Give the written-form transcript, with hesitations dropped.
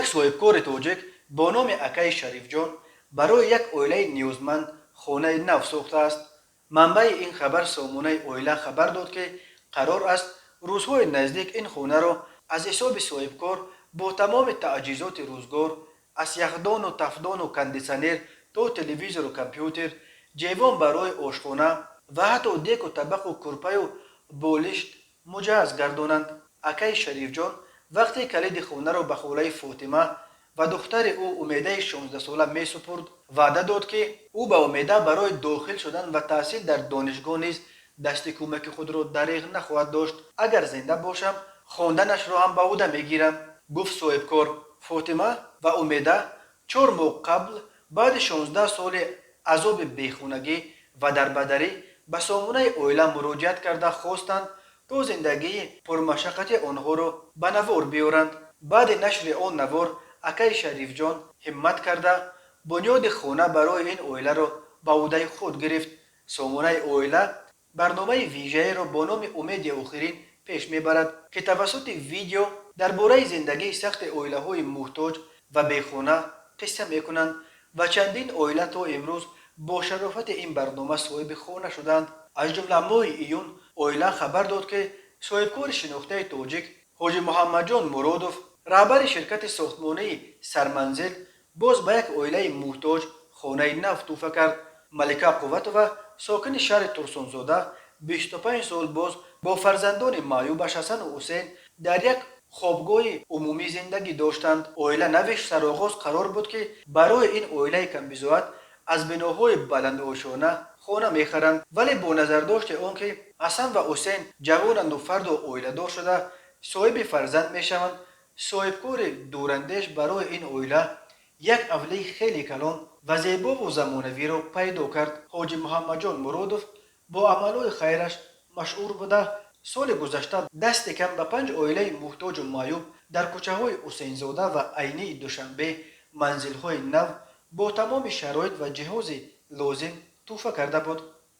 Як соҳибкори тоҷик бо номи акаи Шарифҷон барои як оилаи ниёзманд хонаи нав сохтааст. Манбаи ин хабар, сомонаи Оила, хабар дод, ки қарор аст рӯзҳои наздик ин хонаро аз ҳисоби соҳибкор бо тамоми таҷҳизоти рӯзгор, аз яхдону тафдону кондитсионер то телевизору компютер, ҷевон барои ошхона ва ҳатто деку табақу кӯрпаю болишт муҷаҳҳаз гардонанд. Акаи Шарифҷон вақте калиди хонаро ба холаи Фотима ва духтари ӯ Умедаи 16сола месупурд, ваъда дод, ки ӯ ба Умеда барои дохил шудан ва таҳсил дар донишгоҳ низ дасти кӯмаки худро дареғ нахоҳад дошт. «Агар зинда бошам, хонданашро ҳам ба ӯҳда мегирам», гуфт соҳибкор. Фотима ва Умеда 4 моҳ қабл баъди 16 соли азоби бехонагӣ ва дарбадарӣ ба сомонаи Оила муроҷиат карда, хостанд, то зиндагии пурмашаққати онҳоро ба навор биёранд. Баъди нашри он навор акаи Шарифҷон ҳиммат карда, бунёди хона барои ин оиларо ба ӯҳдаи худ гирифт. Сомонаи Оила барномаи вижаеро бо номи «Умеди охирин» пеш мебарад, ки тавассути видео дар бораи зиндагии сахти оилаҳои муҳтоҷ ва бехона қисса мекунанд ва чандин оила то имрӯз бо шарофати ин барнома соҳиби хона шуданд. Аз ҷумла моҳи июн Оила хабар дод, ки соҳибкори шинохтаи тоҷик Ҳоҷи Муҳаммадҷон Муродов, раҳбари ширкати сохтмонии «Сарманзил», боз ба як оилаи муҳтоҷ хонаи нав тӯҳфа кард. Малика Қувватова, сокини шаҳри Турсунзода, 25 сол боз бо фарзандони маъюбаш Ҳасану Ҳусейн дар як хобгоҳи умумӣ зиндагӣ доштанд. Оила навишт: сароғоз қарор буд, ки барои ин оилаи камбизоат аз биноҳои баландошёна хона мехаранд, вале бо назардошти он ки Ҳасан ва Ҳусейн ҷавонанду фардо оиладор шуда, соҳиби фарзанд мешаванд, соҳибкори дурандеш барои ин оила як авлии хеле калон ва зебову замонавиро пайдо кард. Ҳоҷи Муҳаммадҷон Муродов бо амалҳои хайраш машҳур буда, соли гузашта дасти кам ба панҷ оилаи муҳтоҷу маъюб дар кӯчаҳои Ҳусейнзода ва Айнии Душанбе манзилҳои нав бо тамоми шароит ва ҷиҳози лозим тӯҳфа карда буд.